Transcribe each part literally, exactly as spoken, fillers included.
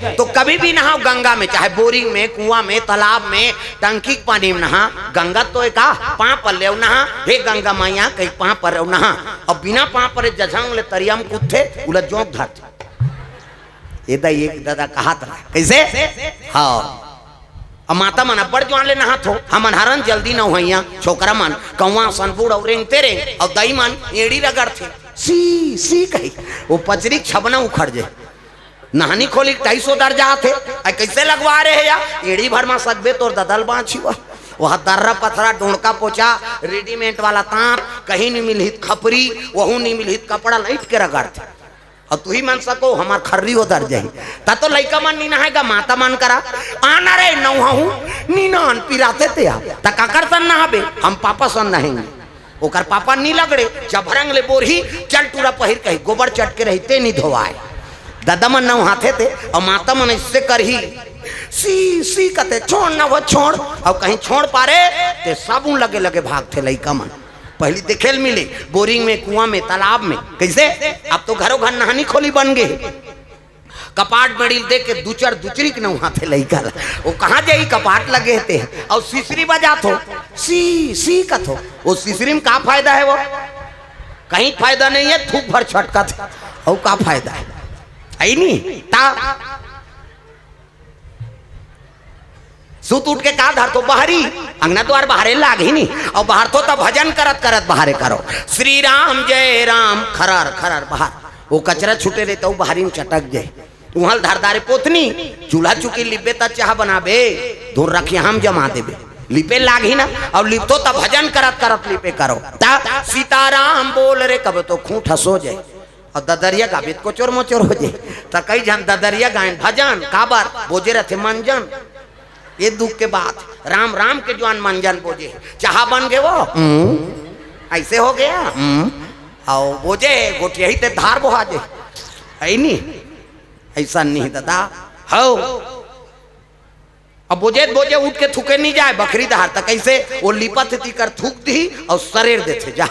तो कभी भी नहाओ गंगा में, चाहे बोरिंग में, कुआं में, तालाब में, टंकी के पानी में नहा। गंगा तो एक आ, पांव पर ले नहा, हे गंगा मैया, कहीं पांव पर नहा। अब बिना पांव पर जझंग ले तरिया में कूदथे, उला जोंक धरथे। ये दा, ये दादा कहा था, कैसे? हाँ। अब माता मन अब्बड़ जुआन ले नहात हो, हमन हरन जल्दी नहवइया, छोकरा मन कौवा सन बूढ़ अउ रेंगते रेंग, अउ दाई मन एड़ी रगड़थे, सी, सी कही, वो पचरी के छबना उखड़ जे। नहानी खोली के टाइस ओदर जात हे, अइ कैसे लगवा रहे हे या? एड़ी भर मा सकबे तोर ददल बाँची वा। वह दर्रा पथरा, डोंड़का पोचा, रेडीमेड वाला तांत, कहीं नहीं मिलही त खपरी, वहू नहीं मिलही त कपड़ा लइट के रगड़थे। अउ तुही मन सको, हमार खर्री ओदर जाही। त तो लइका मन नी नहाय गा, माता मन करा। आना रे, नउहाहूँ, नी नहान, पिराथे ते आ। त काकर सन नहाबे, हम पापा सन नहाएंगे। ओकर पापा नी लगड़े, चभरंग ले बोरही, चल टूरा पहिर कही, गोबर चटके रही, ते नी धोवाय। ददा मन नउहाथे ते, अउ माता मन अइसे करही, सी, सी कथे, छोड़ ना वो, छोड़। अउ कहीं छोड़ पारे, ते साबुन लगे लगे भागथे लइका मन। पहिली देखे ल मिले, बोरिंग में, कुआं में, तालाब में, कैसे? अब तो घरों घर नहानी खोली बन गे। कपाट मेड़ी ल देख के दुचर दुचरी के नउहाथे लइका ला। वो कहाँ जाही, कपाट लगे हे ते। अउ सिसरी बजात हो, सी, सी कथो। वो सिसरी में का फायदा हे वो? कहीं फायदा नहीं हे, थूक भर छटकत हे। अउ का फायदा हे? अइ नी? ता सुत उठ के का धरथो? बहरी, अंगना द्वार बहारे लागही नी। अउ बहारथो त भजन करत करत बहारे करो, श्री राम जय राम, खरर खरर बहार। वो कचरा छूटे रहे त वो बहरी में चटक जाए। उहाँ ल धर दारे पोतनी, चूल्हा चुकी लिपबे त चाह बनाबे, धुर रखिया हम जमा देबे। लिपे लागही ना, अउ लिपथो त भजन करत करत लिपे करो। त सीताराम बोल रे, कब तो खूंट हंसो जाए। अउ ददरिया गाबे त कोचोर मोचोर हो जाए। त कई झन ददरिया गायन भजन, काबर बोजे रथे मंजन। ये दुख के बात, राम राम के जुआन मंजन बोजे। चाह बन गे वो, हम्म, अइसे हो गया, हम्म। अउ बोजे गोठियाही ते धार बोहा जे। अइ नी? अइसन नहीं ददा। हौ। अब बोजे, बोजे उठ के थूके नहीं जाए, बखरी दहार त कैसे? वो लिपत हे तिकर थूक दिही अउ सरेर देथे जा।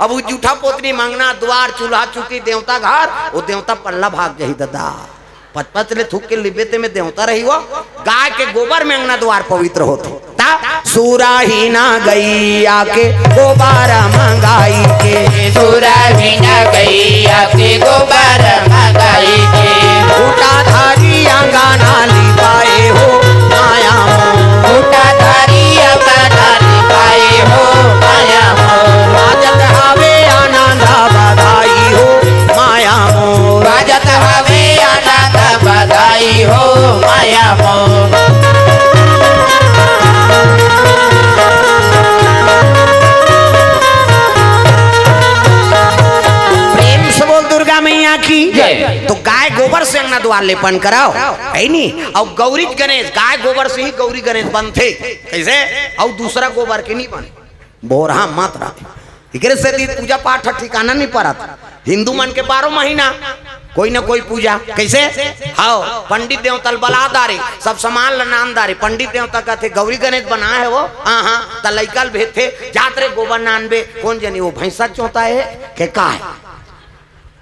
अब वो जूठा पोतनी, मंगना द्वार, चूल्हा चुकी, देवता घर, वो देवता पल्ला भाग जाही ददा। पचपच ले थूक के लिबे ते में देवता रही वो। गाय के गोबर में अंगना द्वार पवित्र होथे। ता सुराही ना गैया के गोबर मंगाई के। सुराही ना गैया के गोबर मंगाई के। फूटा धारी अंगना लिपाए हो माया मोर। फूटा धारी अंगना लिपाए हो माया मोर। बाजत हवे आनंद बधाई हो माया मोर। बाजत हवे आनंद बधाई हो माया मोर। प्रेम से बोल दुर्गा मैया की जय। तो गाय गोबर से अंगना द्वार लेपन कराओ, है नी? अउ गौरी गणेश, गाय गोबर से ही गौरी गणेश बनथे। कैसे? अउ दूसरा गोबर के नहीं बने। बोरहा मत रहे। एकरे सेती पूजा पाठ ह ठिकाना नहीं परत। हिंदू मन के बारह महीना कोई ना कोई पूजा। कैसे? हव, पंडित देवता ल बला दारे, सब सामान ल नान दारे। पंडित देवता कथे, "गौरी गणेश बनाए हे वो?" "हाँ, हाँ।" त लइका ल भेजथे, "जात रे गोबर नानबे।" "कोन जनी वो भैंसा चोता हे के का हे?"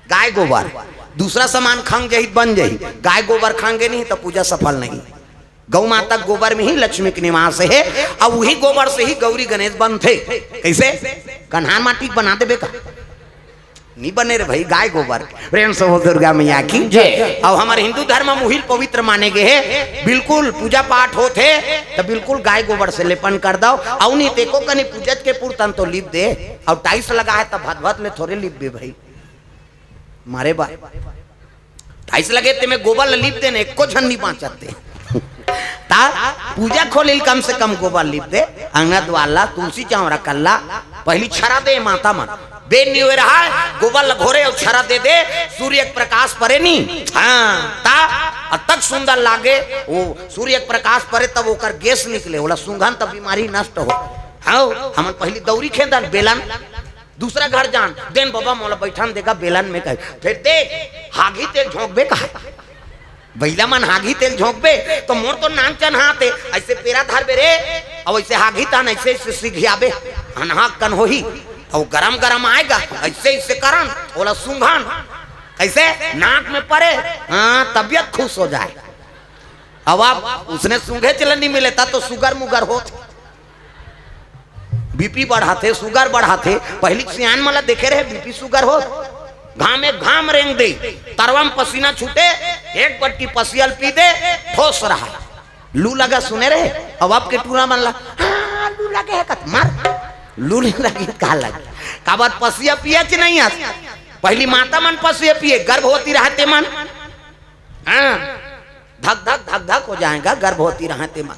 गाय गोबर। दूसरा सामान खंग जही त बन जही, गाय गोबर खंगे नहीं त पूजा सफल नहीं। गौ माता के गोबर में ही लक्ष्मी के निवास हे, अउ उही गोबर से ही गौरी गणेश बनथे। कैसे? कन्हार माटी के बना देबे का? नहीं बने रे भाई, गाय गोबर। प्रेम से बोल दुर्गा मैया की जय। अब हमारे हिंदू धर्म में उही ल पवित्र माने गे हे, बिल्कुल पूजा पाठ होत हे, त बिल्कुल गाय गोबर से लेपन कर दव। अउ नहीं तेको कनी पूजत के पुरतन तो लीप दे, अउ टाइल्स लगा हे त भत भत ले थोरे लीपबे भाई। मारे बा। टाइल्स लगे ते में गोबर ल लीप देन, एको झन नहीं बाँचत ते। ता पूजा खोली ल कम से कम गोबर लीप दे, अंगना द्वार ला, तुलसी चौरा कल्ला, पहिली छरा दे माता मन। बेन नहीं होए रहा, गोबर ल घोरे अउ छरा दे दे, सूर्य के प्रकाश परे नी। हाँ, ता अतक सुंदर लागे, वो सूर्य के प्रकाश परे तब ओकर गैस निकले, ओला सूंघन तब बीमारी नष्ट हो। हाँ, हमन पहिली दौरी खेदन, बेलन, दूसरा घर जान, "देन बबा, मोला बैठन देगा बेलन में," कहे। फिर देख, हागी तेल झोंकबे कहा। बइला मन हागी तेल झोंकबे, तो मोर तो नान चन हाथ हे, अइसे पेरा धरबे रे, अउ अइसे हागी तान, अइसे, अइसे सिघियाबे, हनहा कन होही, अउ गरम गरम आएगा, अइसे, अइसे करन, ओला सूंघन। कैसे? नाक में पड़े, हाँ, तबीयत खुश हो जाए। अब आप उसने सूंघे चले नहीं मिले, ता तो सुगर मुगर होत। बीपी बढ़ाथे, सुगर बढ़ाथे। पहली सियान मन ला देखे रहे, बीपी सुगर होत। घाम एक घाम रेंग दे, तरवा में पसीना छूटे, एक बट्टी पसियल पी दे, ठोस रहा। लू लगा सुने रहे, अब आपके टूरा मन ला, हाँ, लू लगे है कत, मार। लू नहीं लगे, का लगे? काबर पसिया पिए कि नहीं आस? पहली माता मन पसिया पिए, गर्भवती रहते मन। हाँ, धक धक धक धक हो जाएगा, गर्भवती रहते मन।